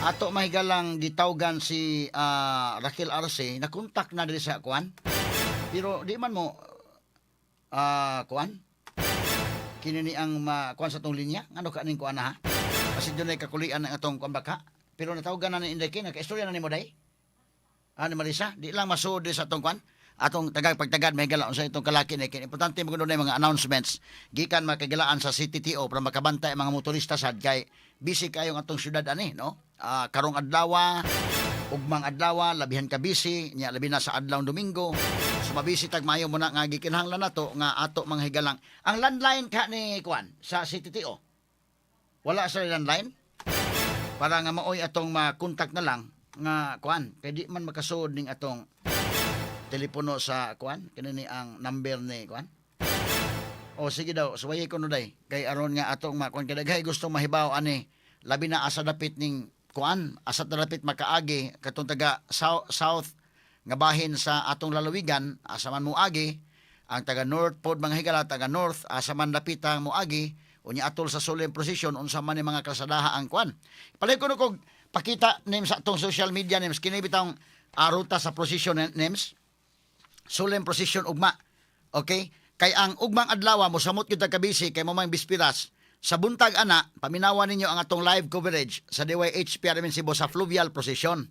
Ato mahigalang gitawgan si Raquel Arce, nakontak na diri sa kuan. Pero di man mo kuan. Kini ni ang kuan sa atong linya, ngano ka ning kuan na ha? Kasi dunay kakulian ang atong kuan baka. Pero natawagan na ni Inday Ken, nakaistorya na nimo day. Ano Marisa, di lang masuod sa atong kuan. Atong tagag pagtagad mahigala unsa itong kalaki ni Ken. Importante mo dunay mga announcements gikan makagilaan sa CTTO para makabantay ang mga motorista sad kay busy kayo ang atong syudad ani, no? Karong adlaw, ugmang adlaw, labihan ka busy nya, labi na sa adlaw Domingo. So mabisi tag maayo mo na nga gikinahanglan nato nga ato mga higalang. Ang landline ka ni kuan sa CTTO. Wala sa landline? Para nga maoy atong makontak na lang nga kuan kay di man makasuod ning atong telepono sa kuan, kini ni ang number ni kuan. O sige daw, suwayi ko no day kay aron nga atong makuan kay daghay gusto mahibaw ani, labi na asa dapit ning kuan, asa dapit makaagi katong taga south nga bahin sa atong lalawigan, asa man moagi ang taga north pod, mga higala, taga north, asa man dapit ang moagi unya atol sa solemn procession, unsa man ni mga kalsadaha ang kuan. Palay ko no kog pakita names sa atong social media names kini bitang ruta sa procession names solemn procession ugma. Okay? Kay ang ugmang adlaw mo samot gyud ta kabisi kay mo mang bispiras. Sa buntag ana, paminawan ninyo ang atong live coverage sa DYH PRMN Cebu sa fluvial procession.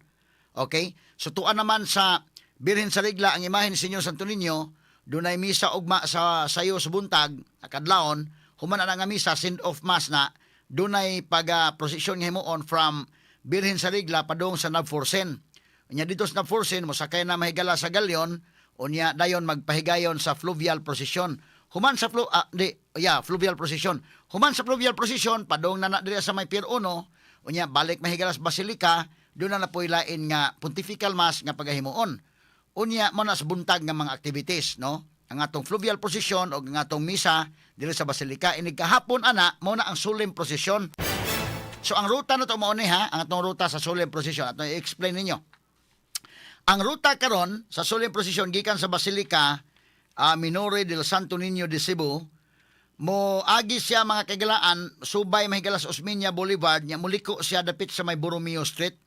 Okay? So tuan naman sa Birhen sa Regla ang imahen ni Señor Santo Niño, dunay misa ugma sa sayo sa buntag, kadlawon, human ana nga misa, send off mass na, dunay pag procession nga himuon from Birhen sa Regla padung sa Nabforsen. Unya dito sa Nabforsen, mosakay na mahigala sa galyon, unya dayon magpahigayon sa fluvial procession. Human sa flu ah, di, yeah, fluvial procession. Human sa fluvial procession, padung na na diri sa may Pier 1, unya balik mahigala sa Basilica, doon na napoy lain nga pontifical mass nga pagahimuon. Unya mo na sa buntag nga mga activities, no? Ang atong fluvial procession o ang atong misa diri sa Basilica. Inig kahapon ana mo na ang solemn procession. So ang ruta na to mao ni ha, ang atong ruta sa solemn procession atong i-explain ninyo. Ang ruta karon sa solemn procession gikan sa Basilica Minore del Santo Niño de Cebu, mo agi siya, mga kaigalaan, subay mahigala sa Osmeña Boulevard, nya muliko siya dapit sa may Borromeo Street.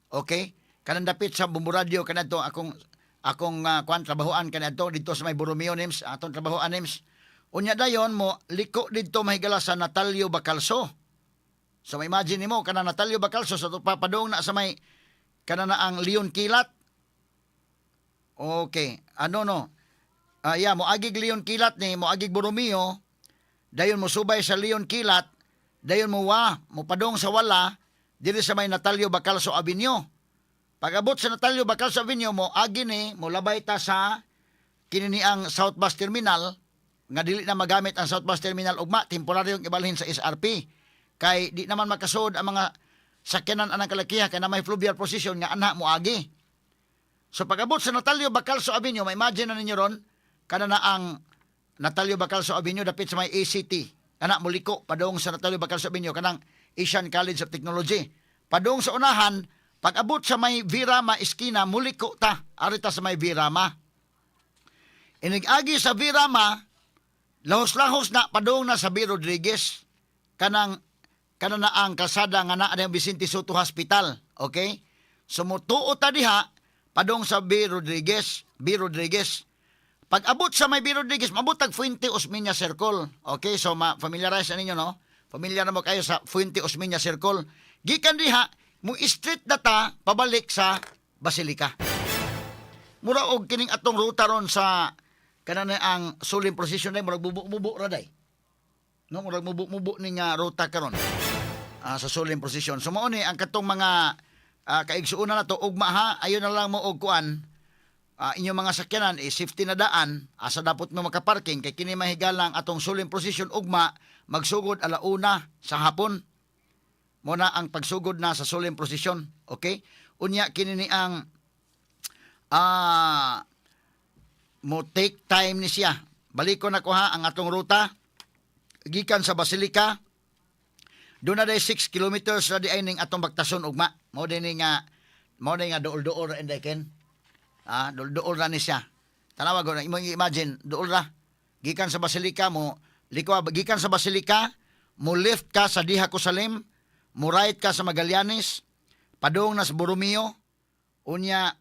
Okay? Kanang dapit sa Bombo Radyo kanadto akong akong kuan trabahoan kanadto dito sa may Borromeo Nims, atong trabahoan nims. Unya dayon mo liko didto mahigala sa Natalio Bacalso. So ma-imagine nimo kanang Natalio Bacalso sa papadung na sa may kana na ang Leon Kilat. Okay, ano no? Yeah, mo agig Leon Kilat ni, mo agig Borromeo, dayon mo subay sa Leon Kilat, dayon mo wa, mo padong sa wala, diri sa may Natalio Bacalso Avenue. Pag-abot sa Natalio Bacalso Avenue, mo agi ni, mo labay ta sa kini ni ang South Bus Terminal, nga dili na magamit ang South Bus Terminal ugma, temporaryong ibalhin sa SRP. Kay di naman makasud ang mga sakyanan anang kalakiha kay na may fluvial procession nga anha mo agi. So pag-abot sa Natalio Bacalso Avenue, ma-imagine na ninyo ron, kana na ang Natalio Bacalso Avenue dapit sa may ACT. Kana muliko padung sa Natalio Bacalso Avenue kanang Asian College of Technology. Padung sa unahan, pag-abot sa may Virama iskina, muliko ta. Ari ta sa may Virama. Inig-agi sa Virama, lahos-lahos na padung na sa B. Rodriguez. Kanang kana na ang kalsada nga naa ang Vicente Soto Hospital. Okay? So mutuo ta diha padung sa B. Rodriguez, B. Rodriguez. Pag abot sa may B. Rodriguez, mabot tag Fuente Osmeña Circle. Okay, so ma-familiarize na ninyo, no? Familiar na mo kayo sa Fuente Osmeña Circle. Gikan diha, mo street na ta pabalik sa Basilica. Mura og kining atong ruta ron sa kana na ang solemn procession day, murag bubo-bubo ra day. No, murag mubo-mubo ni nga ruta karon sa solemn procession. So mao ni ang katong mga kaigsuonan nato ugma ha, ayon na lang mo og kuan inyong mga sakyanan eh, safety na daan asa dapat mo makaparking kay kini mahigalang atong solemn procession ugma magsugod alauna sa hapon. Mo na ang pagsugod na sa solemn procession. Okay? Unya kini ni ang mo take time ni siya. Baliko na ko ha ang atong ruta gikan sa Basilica. Doon na day 6 kilometers ra di ay ning atong baktason ugma. Mao ni nga duol-duol ra inday ken. Duol-duol ra ni siya. Tanawa ko na imo imagine duol ra. Gikan sa Basilica mo liko gikan sa Basilica mo left ka sa Diha Kusalim. Mo right ka sa Magallanes, padung na sa Borromeo, unya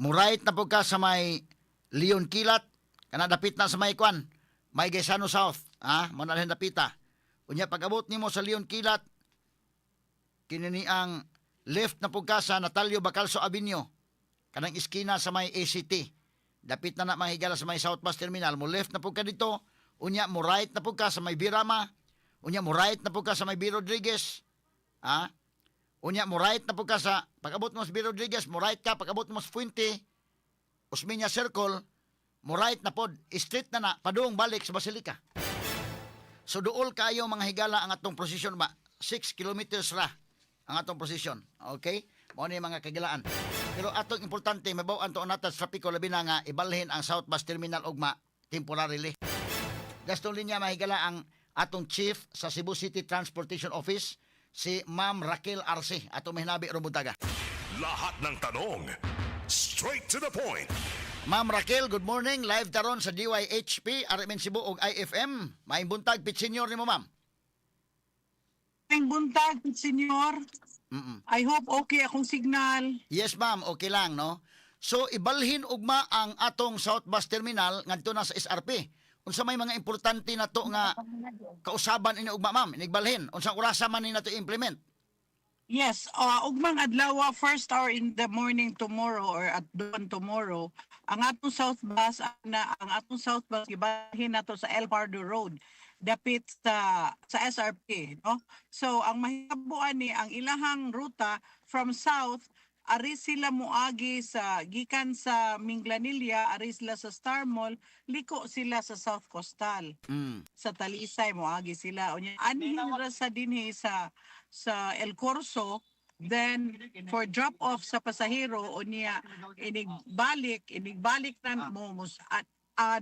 mo right na po ka sa may Leon Kilat, kana dapit na sa may kwan, may Gaisano South, ha? Mo na rin dapita. Unya pag-abot nimo sa Leon Kilat, kini ang left na pud ka sa Natalio Bacalso Avenue, kanang iskina sa may ACT. Dapit na na, mga higala, sa may South Bus Terminal. Mo left na pud ka dito, unya mo right na pud ka sa may Birama, unya mo right na pud ka sa may B. Rodriguez. Ha? Unya mo right na pud ka sa pag-abot mo sa B. Rodriguez, mo right ka pag-abot mo sa Fuente, Osmeña Circle, mo right na pod, street na na padung balik sa Basilica. So duol kayo, mga higala, ang atong procession ba? 6 kilometers ra ang atong procession. Okay? Mao ni, mga kagilaan. Pero atong importante mabaw-an to nato sa trapiko, labi na nga ibalhin ang South Bus Terminal ugma temporarily. Gaston linya, mga higala, ang atong chief sa Cebu City Transportation Office, si Ma'am Raquel Arce. Atong mahinabi ron buntaga. Lahat ng tanong, straight to the point. Ma'am Raquel, good morning. Live taron sa DYHP, RMN Cebu ug IFM. Maayong buntag, Pit Senior nimo, ma'am. Maayong buntag, Senyor. I hope okay akong signal. Yes, ma'am, okay lang, no? So, ibalhin ugma ang atong South Bus Terminal ngadto na sa SRP. Unsa may mga importante na to nga kausaban ini ugma, ma'am? Inigbalhin. Unsang orasa man ni nato i-implement? Yes, ugmang adlaw, first hour in the morning tomorrow or at dawn tomorrow, ang atong South Bus gibalhin nato sa El Pardo Road dapit sa SRP, no? So ang mahihabuan ni ang ilahang ruta from south, ari sila moagi sa gikan sa Minglanilla, ari sila sa Star Mall, liko sila sa South Coastal. Sa Talisay moagi sila, unya anhin ra sa dinhi sa El Corso, then for drop off sa pasahero, unya inigbalik na mo mus at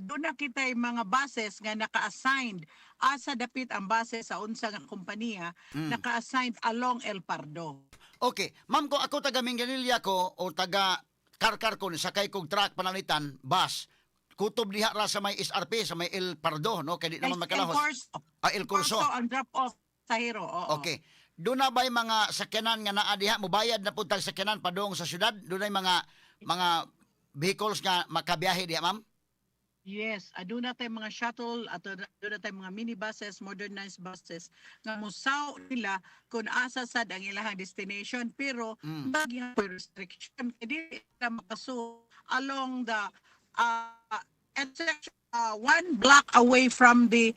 doon na kita yung mga buses nga naka-assigned asa dapit ang base sa unsa nga kompanya, naka-assigned along El Pardo. Okay. Ma'am, kung ako taga Minglanilla ko o taga Carcar ko, sakay kog truck pananglitan, bus, kutob diha ra sa may SRP, sa may El Pardo, no? Kay di naman El makalahos. Corso. Ah, El Corso. Corso ang drop off pasahero, oo. Okay. Doon na ba'y mga sakyanan nga naa diha? Mubayad na pud tag sakyanan padung sa syudad? Doon ay mga vehicles nga makabiyahe diha, ma'am? Yes, aduna tay mga shuttle at aduna tay mga minibuses, modernized buses nga musaw nila kung asa sad ang ilahang destination, pero nagyapon restriction kay dili sila makasulod along the intersection, one block away from the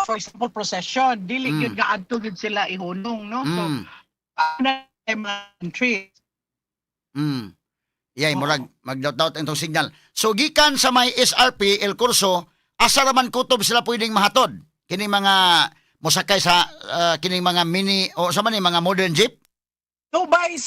for example, procession, dili gyud nga adto gyud sila ihunong, no? So na tay mga entries. Yay, murag magdaut-daut ang itong signal. So gikan sa may SRP El Corso, asa ra man kutob sila pwedeng mahatod? Kini mga mosakay sa kining mga mini o sa man ni mga modern jeep? Subay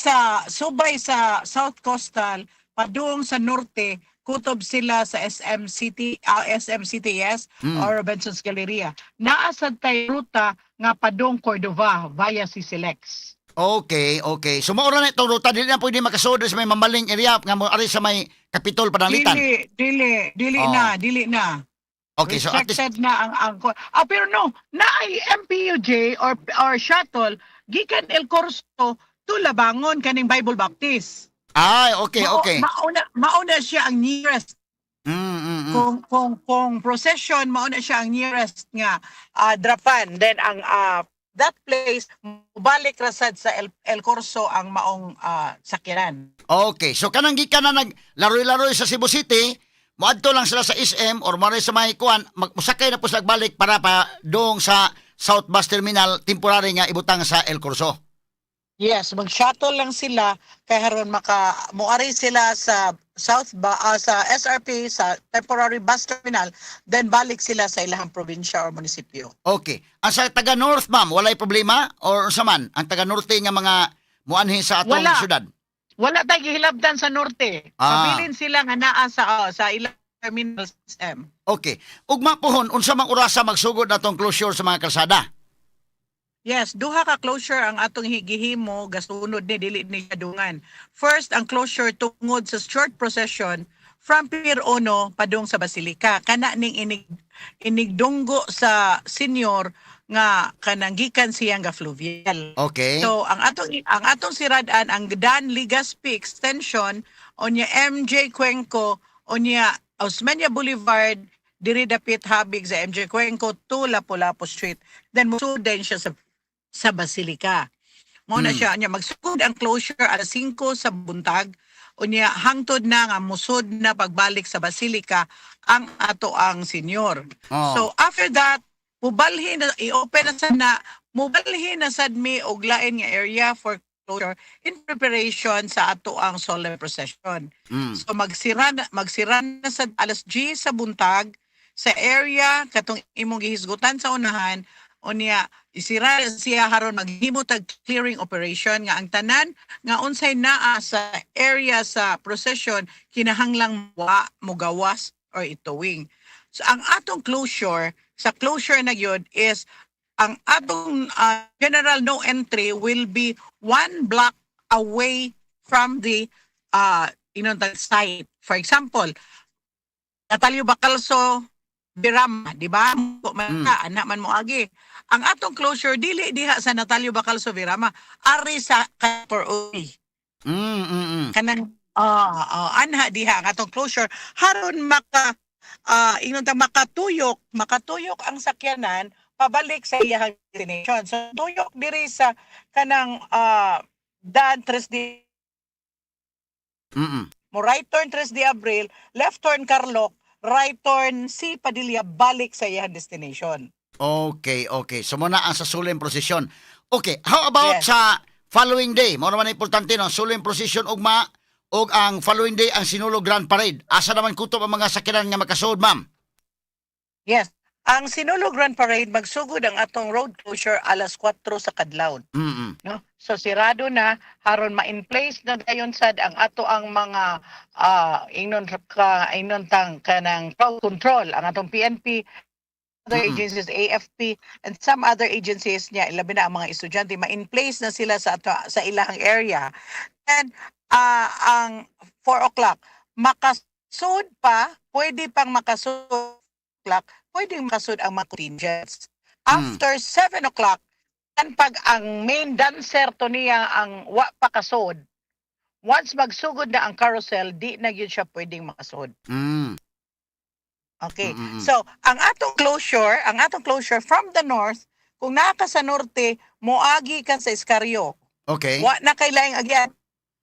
sa South Coastal padung sa norte, kutob sila sa SM City, SM CTS or Robinson's Galleria. Naa sad tay ruta nga padung Cordova via CCLEX. Okay. So mao ra na itong ruta, dili na pwede makasud sa may Mambaling area nga mo ari sa may Capitol pananglitan. Dili, dili, dili na, dili na. Okay, so at least Restricted na ang pero no, naay MPUJ or shuttle gikan El Corso to Labangon, kaning Bible Baptist. Ay, okay, okay. Mauna siya ang nearest kung procession, mauna siya ang nearest nga drapan, then ang that place balik ra sad sa El Corso ang maong sakyanan. Okay, so kanang gikan na nag laroy-laroy sa Cebu City, moadto lang sila sa SM or mo sa may kuan, mosakay na po sila balik para pa doong sa South Bus Terminal temporary nga ibutang sa El Corso. Yes, mag-shuttle lang sila kay haron maka moari sila sa South ba sa SRP, sa temporary bus terminal, then balik sila sa ilahang probinsya or munisipyo. Okay. Ang sa taga North, ma'am, walay problema or unsa man ang taga Norte nga mga muanhi sa atong Wala. syudad? Wala tay gihilabdan sa norte. Pabilin sila nga naa sa ilang terminal SM. Okay. Ugma pohon, unsa mang orasa magsugod atong closure sa mga kalsada? Yes, duha ka closure ang atong gihimo gasunod ni, dili ni siya dungan. First, ang closure tungod sa short procession from Pier 1 padung sa Basilica. Kana ning inigdunggo sa senior. nga kanang gikan siyang ga Fluvial. So ang atong siradan ang Dan Legazpi Extension, unya MJ Cuenco, unya Osmeña Boulevard diri dapit habig sa MJ Cuenco to Lapu-Lapu Street. Then musud din siya sa Basilica. Mao na siya nya magsugod ang closure alas 5 sa buntag, unya hangtod na nga musod na pagbalik sa Basilica ang ato ang senior. So after that, mubalhin na, i-open na sad na, mubalhin na sad mi og lain nga area for closure in preparation sa ato ang solemn procession. So magsira na sa alas 10 sa buntag sa area katong imong gihisgutan sa unahan, unya isira siya haron maghimo tag clearing operation nga ang tanan nga unsay naa sa area sa procession kinahanglang wa mogawas or itowing. So ang atong closure, sa closure na gyud is ang atong general no entry will be one block away from the site. For example, Natalio Bacalso, Birama, di ba? Man ka, anak man mo agi. Ang atong closure dili diha sa Natalio Bacalso Birama, ari sa for Uy. Kanang anha diha ang atong closure haron maka ingon ta makatuyok ang sakyanan pabalik sa iyang destination. So tuyok diri sa kanang Dan Tres de mo right turn 3 de Abril, left turn Carlock, right turn C Padilla, balik sa iyang destination. Okay. So mao na ang sa solemn procession. Okay, how about sa following day? Mao naman ang importante, no, solemn procession ugma ug ang following day ang Sinulog Grand Parade. Asa naman kutob ang mga sakyanan nga makasuod, ma'am? Yes. Ang Sinulog Grand Parade, magsugod ang atong road closure alas 4 sa kadlawon. No? So sirado na haron ma-in place na dayon sad ang ato ang mga ingnon ka ingnon tang kanang crowd control, ang atong PNP, other agencies, AFP and some other agencies niya, ilabi na ang mga estudyante, ma-in place na sila sa ato, sa ilahang area. And ang 4 o'clock makasud pa, pwede pang makasud o'clock, pwedeng makasud ang mga contingents. After 7 o'clock, kan pag ang main dancer to niya ang wa pa kasod, once magsugod na ang carousel, di na gyud siya pwedeng makasod. Okay. So, ang atong closure from the north, kung naa ka sa norte, moagi ka sa Escario. Wa na kay laing agyan.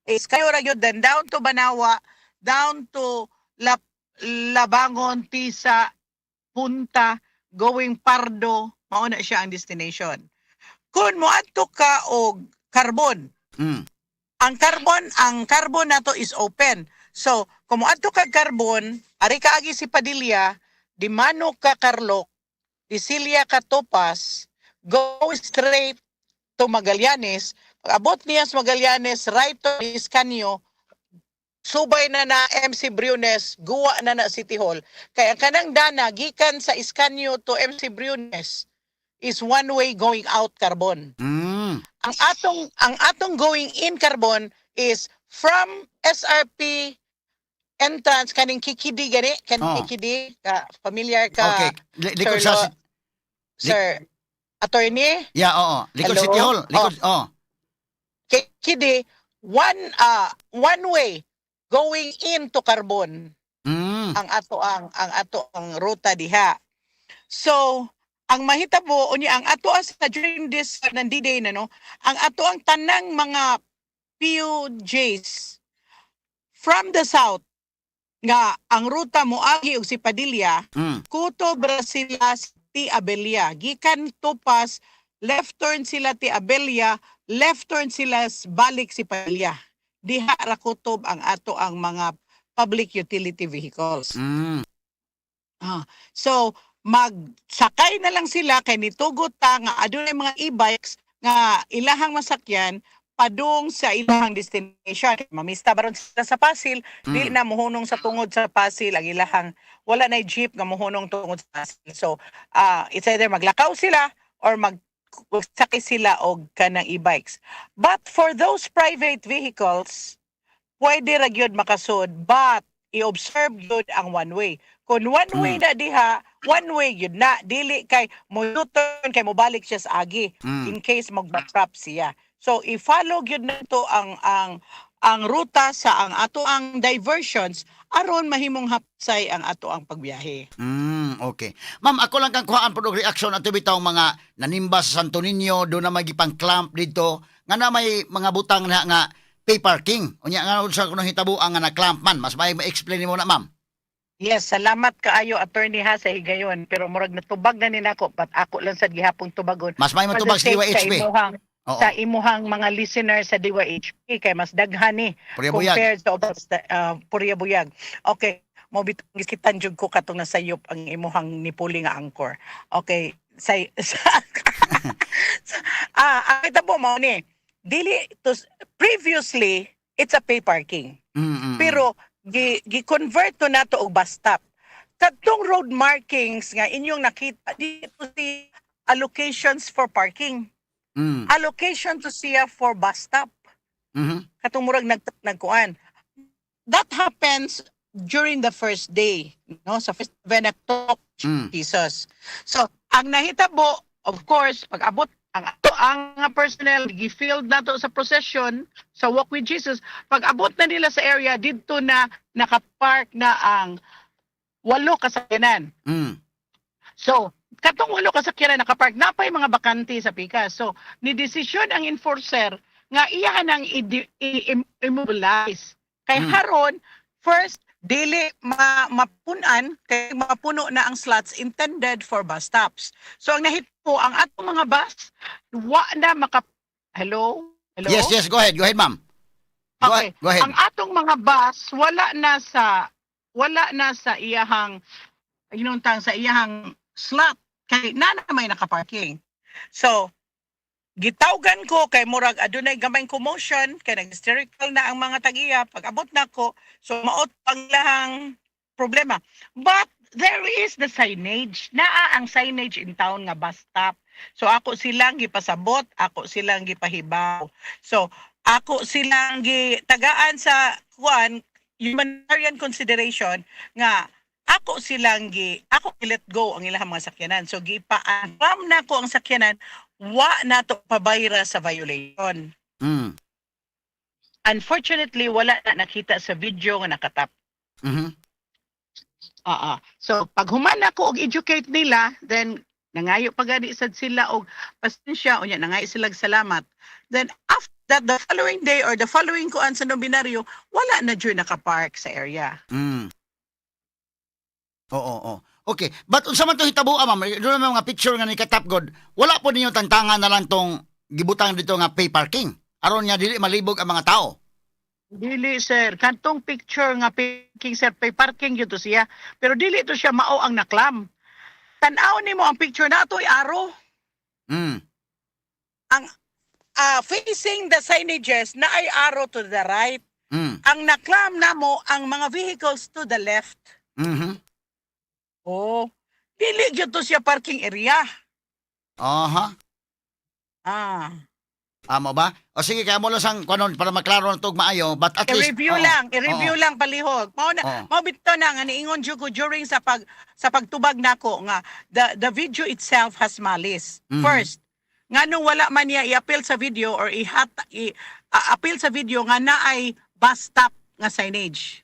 Escario ra gyud, then down to Banawa, down to Labangon, Tisa, Punta, going Pardo, mao na siya ang destination. Kung moadto ka og Carbon, ang Carbon nato is open. So, kung moadto ka Carbon, ari ka agi si Padilla, di mano ka Carlock, di Silya ka Topas, go straight to Magallanes. Pag abot niya sa Magallanes, right to Escaño, subay na na MC Briones, guwa na na City Hall. Kaya kanang dana, gikan sa Escaño to MC Briones, is one way going out Carbon. Ang atong going in Carbon is from SRP entrance, kaning Kikidi gani, kaning Kikidi ka, familiar ka? Okay. Likod Sir sa Sir Attorney? Yeah, oo. Likod Hello? City Hall. Likod, oh. Kikidi, one way going into Carbon ang ato ang ruta diha. So, ang mahitabo unya ang ato sa during this nandi day na, no, ang ato ang tanang mga PUJs from the south nga ang ruta moagi og si Padilla, kutob ra sila sa T. Abella. Gikan Topas, left turn sila T. Abella, left turn sila balik si Padilla. Diha ra kutob ang ato ang mga public utility vehicles. So magsakay na lang sila kay nitugot ta nga adunay mga e-bikes nga ilahang masakyan padung sa ilahang destination. Mamista baron sila sa Pasil, di na muhunong sa tungod sa Pasil ang ilahang, wala na jeep nga muhunong tungod sa Pasil. So it's either maglakaw sila or mag sakay sila og kanang e-bikes. But for those private vehicles, pwede ra gyud makasud, but I-observe gyud ang one way. Kung one way na diha, one way gyud na. Dili kay mo U-turn kay mobalik siya sa agi in case mag-trap siya. So i-follow gyud nato ang ruta sa ang ato ang diversions aron mahimong hapsay ang ato ang pagbiyahe. Okay. Ma'am, ako lang kang kuhaan po og reaction ato bitaw mga nanimba sa Santo Niño, do na may gipang clamp dito, nga na may mga butang na nga pay parking. Unya nga sa kuno hitabo ang nga na-clamp man. Mas may ma-explain nimo na, ma'am. Yes, salamat kaayo, attorney ha, sa higayon, pero murag natubag na ni nako, but ako lang sad gihapon tubagon. Mas may For the matubag sa sake sa DYHP. imuhang Oo. sa imuhang mga listeners sa DYHP kay mas daghan ni Purya buyag. compared sa Purya Buyag. Okay, mo bitong gikitan jud ko katong nasayop ang imuhang nipuli nga anchor. Okay, say sa, ang kita po mao ni dili to previously it's a pay parking. Pero gi-convert to nato og bus stop. Kadtong road markings nga inyong nakita dito si allocations for parking. Allocation to siya for bus stop. Katong murag nagkuan. That happens during the first day, no? Sa first Venacto Jesus. So, ang nahitabo, of course, pag abot ang ato ang personnel gi-field nato sa procession sa Walk with Jesus, pag abot na nila sa area didto na nakapark na ang walo kasakyanan. So, katong walo kasakyanan nakapark, napay mga bakante sa pikas. So, ni desisyon ang enforcer nga iya nang i-immobilize. Kay haron, first, dili mapunan kay mapuno na ang slots intended for bus stops. So ang nahitabo, ang atong mga bus wa na maka. Hello? Hello? Yes, go ahead. Go ahead, ma'am. Go Okay. ahead. Go ahead. Ang atong mga bus wala na sa iyahang inuntang sa iyahang slot kay na may nakaparking. So gitawgan ko kay murag adunay gamay commotion kay nag-hysterical na ang mga tag-iya. Pag abot nako, so mao to ang lahang problema, but there is the signage, naa ang signage in town nga bus stop. So ako silang gipasabot, ako silang gipahibaw, so ako silang gitagaan sa kuan, humanitarian consideration nga ako silang gi ako let go ang ilang mga sakyanan. So gipa-ram na ko ang sakyanan, wa na to pabayra sa violation. Unfortunately, wala na nakita sa video nga nakatap. Oo. So pag human ako og educate nila, then nangayo pa gani sad sila og pasensya, unya nangayo sila og salamat. Then after that, the following day or the following kuan sa nobinaryo, wala na jud nakapark sa area. Oo. Okay. But unsa man to hitabo, ah, ma'am? Doon naman mga picture nga ni katap god. Wala po ninyo tantangan na lang tong gibutang dito nga pay parking, aron nga dili malibog ang mga tao. Dili, sir, kantong picture nga parking, sir, pay parking gyud to siya. Pero dili to siya mao ang naklam. Tan-aw nimo ang picture na ato'y arrow. Facing the signages na ay arrow to the right. Ang naklam namo ang mga vehicles to the left. Oh, dili gyud to siya parking area. Ah. Amo ba? O sige, kaya mo lang sang kuanon para maklaro na to og maayo, but at least I-review lang, i-review lang palihog. Mao na mao bitaw na nga niingon jud ko during sa pagtubag nako nga the video itself has malice. First, nganong wala man niya i-appeal sa video or ihat i appeal sa video nga naay bus stop nga signage.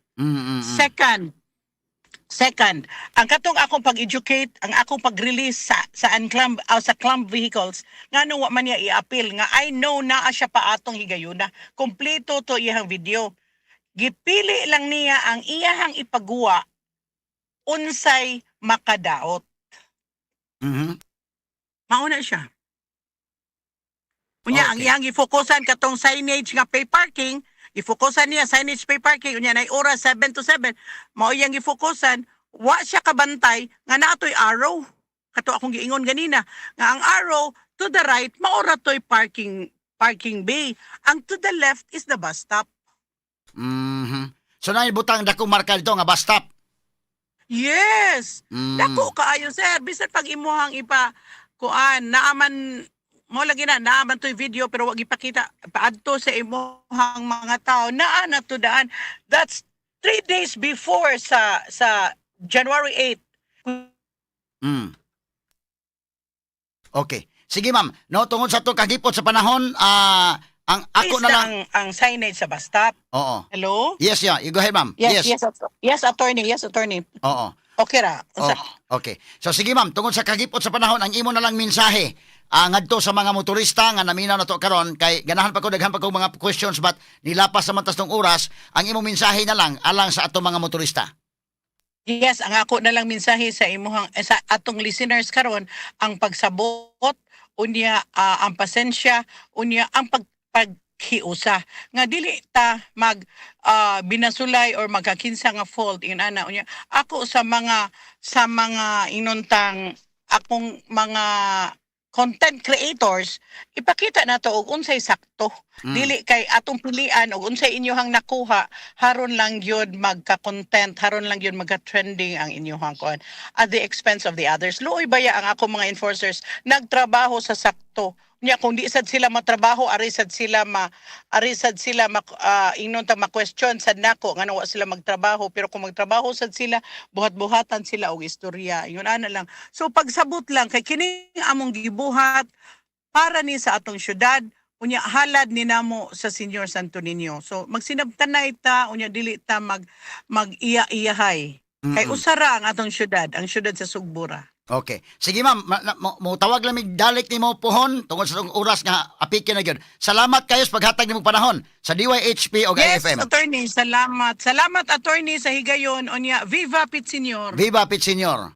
Second, ang katong akong pag-educate, ang akong pag-release sa unclam sa clamp vehicles, ngano wa man niya i-appeal nga I know naa siya pa atong higayuna. Kompleto to iyang video. Gipili lang niya ang iyahang ipaguwa unsay makadaot. Mauna siya. Unya, ang iyang gifokusan katong signage nga pay parking, gifokusan niya signage pay parking, unya nay oras 7 to 7, mao iyang gifokusan, wa siya kabantay nga naatoy arrow. Kato akong giingon ganina nga ang arrow to the right mao ra toy parking bay. Ang to the left is the bus stop. So na butang dakong marka dito nga bus stop. Yes. Dako kaayo, sir, bisan pag imuhang ipa kuan naaman mo lagi na naaman to'y video pero wag ipakita paadto sa imuhang mga tao naa na to daan. That's 3 days before sa January 8. Okay. Sige, ma'am, no, tungod sa to kagipot sa panahon, ang ako na lang ang signage sa bus stop. Oo. Hello? Yes, yeah. You go ahead, ma'am. Yes, yes, attorney, yes, attorney. Oo. Okay ra. Unsa? Oh, okay. So sige, ma'am, tungod sa kagipot sa panahon, ang imo na lang mensahe ngadto sa mga motorista nga naminaw na to karon, kay ganahan pa ko, daghan pa ko mga questions, but nilapas sa man tas tong oras, ang imong mensahe na lang alang sa atong mga motorista. Yes, ang ako na lang mensahe sa imuhang sa atong listeners karon, ang pagsabot, unya ang pasensya, unya ang paghiusa nga dili ta mag binasulay or magkakinsa nga fault in ana. Unya ako sa mga inuntang akong mga content creators, ipakita nato og unsay sakto. Dili kay atong pilian og unsay inyohang nakuha, haron lang gyud magka-content, haron lang gyud magka-trending ang inyohang kuan at the expense of the others. Luoy baya ang ako mga enforcers, nagtrabaho sa sakto. Nya kung di sad sila matrabaho, ari sad sila ingnon ta ma-question sad nako ngano wa sila magtrabaho, pero kung magtrabaho sad sila, buhat-buhatan sila og istorya. Yun ana lang. So pagsabot lang kay kini among gibuhat para ni sa atong syudad, unya halad ni namo sa Senior Santo Niño. So magsinabtanay ta, unya dili ta mag iya-iyahay. Kay usara ang atong syudad, ang syudad sa Sugbura. Okay. Sige, ma'am, mo tawag lang mig dalik nimo pohon tungod sa tong oras nga apike na gyud. Salamat kayo sa paghatag nimong panahon sa DYHP og Yes, IFM. attorney, salamat. Salamat, attorney, sa higayon. Unya, viva Pit Senior. Viva Pit Senior.